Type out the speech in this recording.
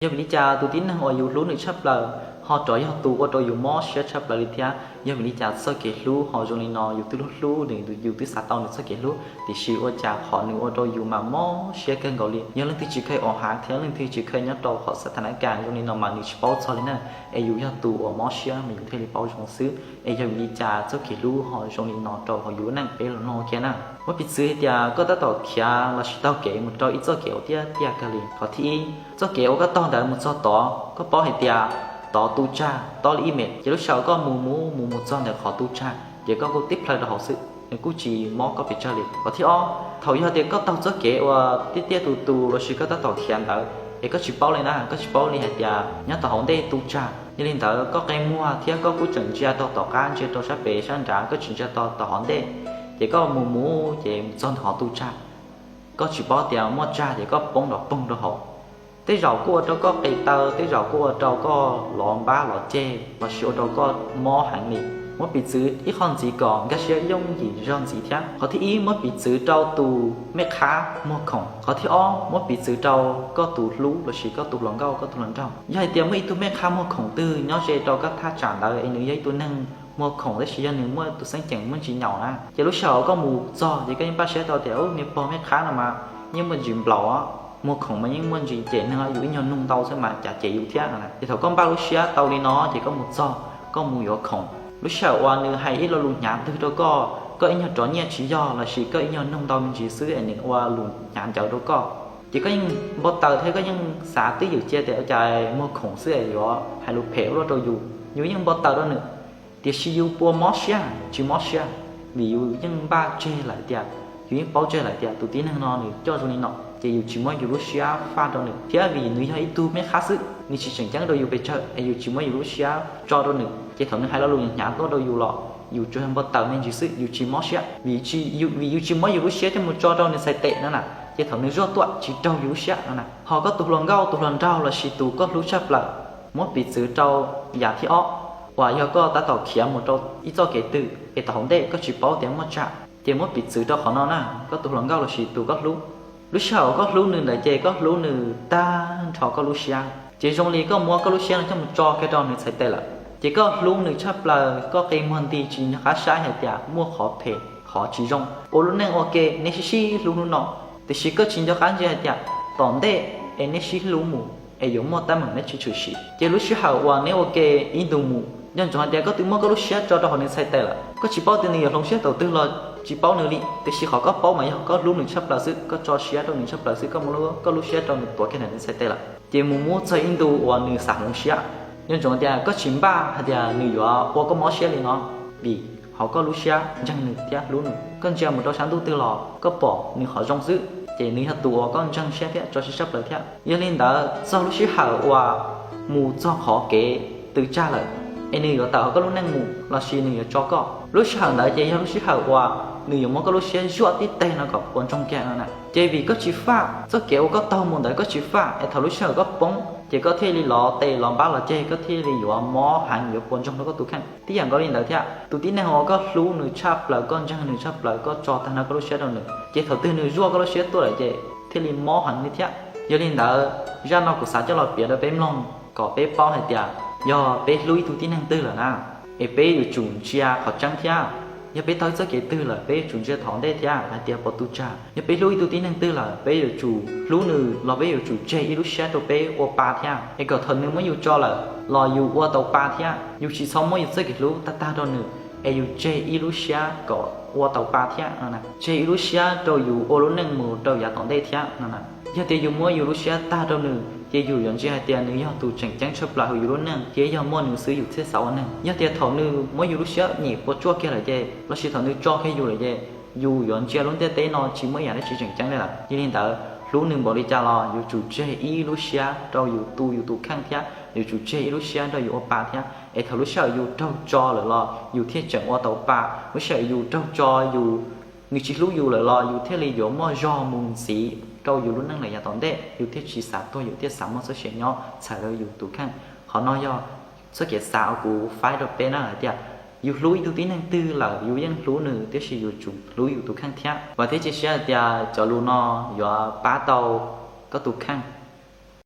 Yog vim li cas tus tib neeg uas yus hlub nws tshaj plaws ho rov yog tus ua rau yus mob siab tshaj plaws li thiab? Yog vim li cas txoj kev hlub ho zoo li no? Yus twb hlub hlub nws, yus twb xav tau nws txoj kev hlub, tiam sis ua cas qhov nws ua rau yus mas mob siab kawg nkaus li? Yog leej twg tsis kheev ua hav thiab leej twg tsis kheev nyob rau qhov xav tha na kas zoo li no mas nws tsis paub txog li na. Es yus yog tus uas mob siab mas yus thiaj li paub zoo xwb. Es yog vim li cas txoj kev hlub ho zoo li no rau hauv yus lub neej? Peb los mloog ua ke na. Muab piv txwv hais tias koj tab tom khiav los sis taug kev mus rau ib txoj kev uas tiaj tiaj kawg li. Qhov thib ib, txoj kev uas koj taug ntawd mus txog tod, koj paub hais tias tod tu tsag tob li ib mev, ces lub sij hawm koj mus mus mus mus txog ntawm qhov tu tsag ces koj kuj tib plhaw rau hauv xwb, nws kuj tsis mob koj pes tsawg li. Qhov thib ob, thaum yog tias koj taug txoj kev uas tiaj tiaj tus tus los sis koj tab tom khiav ntawd es koj tsis paub li na, koj tsis paub li hais tias nyob tom hauv ntej tu tsag, yog li ntawd koj qe muag thiab koj kuj tseem ntsia tau tom qab, ntsia rau sab pem sab nrad, koj tsis ntsia tau tom hauv ntej, ces koj mus mus ces mus txog ntawm qhov tu tsag, koj tsis paub tias muaj tsag ces koj poob nrov poog rau hauv. Tej zaum kuj ua rau koj qe taw, tej zaum kuj ua rau koj lov npab lov ceg los sis ua rau koj mob heev li. Muab piv txwv ib qho ntxiv kom nkag siab yooj yim zog ntxiv thiab. Qhov thib ib, muab piv txwv rau tus mej qhab muag khoom. Qhov thib ob, muab piv txwv rau koj tus hlub los sis koj tus hluas nkauj, koj tus hluas nraug. Yog hais tias muaj ib tug mej qhab muag khoom twg nyob ze rau koj thaj tsam ntawd es nws yog ib tug neeg muag khoom tab sis yog nws muaj tus xeeb ceem muaj ntsis nyaum na, ces lub sij hawm koj mus txog ces koj yeej npaj siab tau tias, u, niag pog mej qhab no mas yeej muaj ntsis nplaum, muag khoom mas yeej muaj ntsis cem neeg, yus ib nyuag nug ntau xwb mas cas cem yus thiab no. Ces thaum koj npaj lub siab tau li no ces koj mus txog, koj mus yuav khoom, lub sij hawm uas nws hais ib lo lus hnyav twg rau koj, koj ib nyuag rov nyiaj tsis yog los sis koj ib nyuag nug ntau me ntsis xwb es nws ua lus hnyav ncawv rau koj, ces koj yeej npau taws thiab koj yeej xav twj ywm cia tias cas muag khoom xwb es yuav hais lus phem ua luaj rau yus, yus yeej npau taws rau nws. Tiam sis yus puas mob siab? Tsis mob siab, vim yus yeej npaj tseg lawm tias, yus yeej paub tseg lawm tias tus tib neeg no nws coj zoo li no, ces yus tsis muab yus lub siab faj rau nws. Thiab vim nws yog ib tug mej qhab xwb, nws tsis tseem ceeb rau yus pes tsawg es yus tsis muab yus lub siab tso rau nws, ces thaum nws hais lo lus hnyav tuaj rau yus los yus tsuas yog npau taws me ntsis xwb, yus tsis mob siab. Vim yus tsis, vim yus tsis muab yus lub siab coj mus tso rau nws txhais tes no na, ces thaum nws zuaj tuaj tsis raug yus lub siab no na. Ho koj tus hluas nkauj tus hluas nraug los sis tus koj hlub tshaj plaws, muab piv txwv rau yam thib ob, uas yog koj tab tom khiav mus rau ib txoj kev twg es tom hauv ntej koj tsis paub tias muaj tsam, ces muab piv txwv rau qhov no na, koj tus hluas nkauj los sis tus koj hlub. Lub sij hawm koj hlub nws ntawd ces koj hlub nws tag nrho koj lub siab, ces zoo li koj muab koj lub siab no coj mus tso kiag rau nws txhais tes lawm. Ces koj hlub nws tshaj plaws, koj qe muag nti tsis nco qab saib hais tias muaj qhov phem qhov tsis zoo. Ua lub neej ua ke neb sib sib hlub hnub no, tiam sis koj tsis nco qab ntsia hais tias tom ntej es neb sib hlub mus es yuav muaj teeb meem dab tsi tshwm sim. Ces lub sij hawm uas neb ua ke ib ntus mus, nco ntsoov hais tias koj twb muab koj lub siab tso rau hauv nws txhais tes lawm. Koj tsis paub tias nws yuav hloov siab thaum twg los tsis paub nws li, tiam sis qhov koj paub mas yog koj hlub nws tshaj plaws xwb, koj tso siab rau nws tshaj plaws xwb, koj muab koj lub siab rau nws tuav kiag ntawm nws txhais tes lawm. Ces mus mus txog ib ntu uas nws xav hloov siab, nco ntsoov tias koj tsis npaj hais tias nws yuav ua koj mob siab li no, vim hauv koj lub siab ntseeg nws thiab hlub nws. Koj ntsia mus rau sab ntuj twg los koj pom nws qhov zoo xwb, ces nws yog tus uas koj ntseeg siab thiab tso siab tshaj plaws thiab. Yog li ntawd txog lub sij hawm uas mus txog qhov kev tw tsag lawm, es nws yuav tawm hauv koj lub neej mus los sis nws yuav tso koj, lub sij hawm ntawd ces yog lub sij hawm uas nws yuav muab koj lub siab zuaj tib teg no kom puas ntsoog kiag no na. Ces vim koj tsis faj, txoj kev uas koj taug mus ntawd koj tsis faj, es thaum lub sij hawm koj poob ces koj thiaj li lov tes lov npab los ceg, koj thiaj li yuav mob heev yuav puas ntsoog rau koj tus kheej. Tib yam nkaus li ntawd thiab, tus tib neeg uas koj hlub nws tshaj plaws, koj ntseeg nws tshaj plaws, koj tso tag nrho koj lub siab rau nws, ces thaum twg nws zuaj koj lub siab tuaj lawm ces thiaj li mob heev li thiab. Yog li ntawd, zaj no kuv xav coj los piav rau peb mloog kom peb paub hais tias yog peb hlub ib tug tib neeg twg lawm na, es peb yuav tsum ntsia qhov tseeb thiab. Yog peb taug ib txoj kev twg lawm peb yuav tsum ntsia tom ntej thiab hais tias puas tu tsag. Yog peb hlub ib tug tib neeg twg lawm peb yuav tsum hlub nws los peb yuav tsum tseg ib lub siab rau peb ua pa thiab, es kom thaum nws muab yus tso lawm los yus ua tau pa thiab. Yus tsis txhob muab yus txoj kev hlub tag tag rau nws, es yus tseg ib lub siab kom ua tau pa thiab. Tseg ib lub siab rau yus ua lub neej mus rau yav tom ntej thiab no. Yog tias yus muab yus lub siab tag rau nws ces yus yuav ntsia hais tias nws yog tus tseem ceeb tshaj plaws hauv yus lub neej, thiab yog muaj nws xwb yus thiaj xav ua neeg. Yog tias thaum nws muab yus lub siab nyem puas tsuaj kiag lawm ces, los sis thaum nws tso kiag yus lawm ces, yus yuav ntsia lub ntiaj teb no tsis muaj ib yam dab tsi tseem ceeb li lawm. Yog li ntawd, hlub nws npaum li cas los yuav tsum tseg ib lub siab rau yus tu yus tus kheej thiab yuav tsum tseg ib lub siab rau yus ua pa thiab, es thaum lub sij hawm yus raug tso lawm los yus thiaj tseem ua tau pa. Lub sij hawm yus raug tso, yus, nws tsis hlub yus lawm los yus thiaj li yuav muaj zog mus ntxiv rau yus lub neej lawm yav tom ntej, yus thiaj tsis xav tuag, yus thiaj xav muaj txoj sia nyob txhawm rau yus tus kheej. Qhov no yog txoj kev xav uas kuv faib rau peb na hais tias, yus hlub ib tug tib neeg twg lawm yus yeej hlub nws, tiam sis yus tsum hlub yus tus kheej thiab. Vam thiab cia siab hais tias cov lus no yuav pab tau koj tus kheej.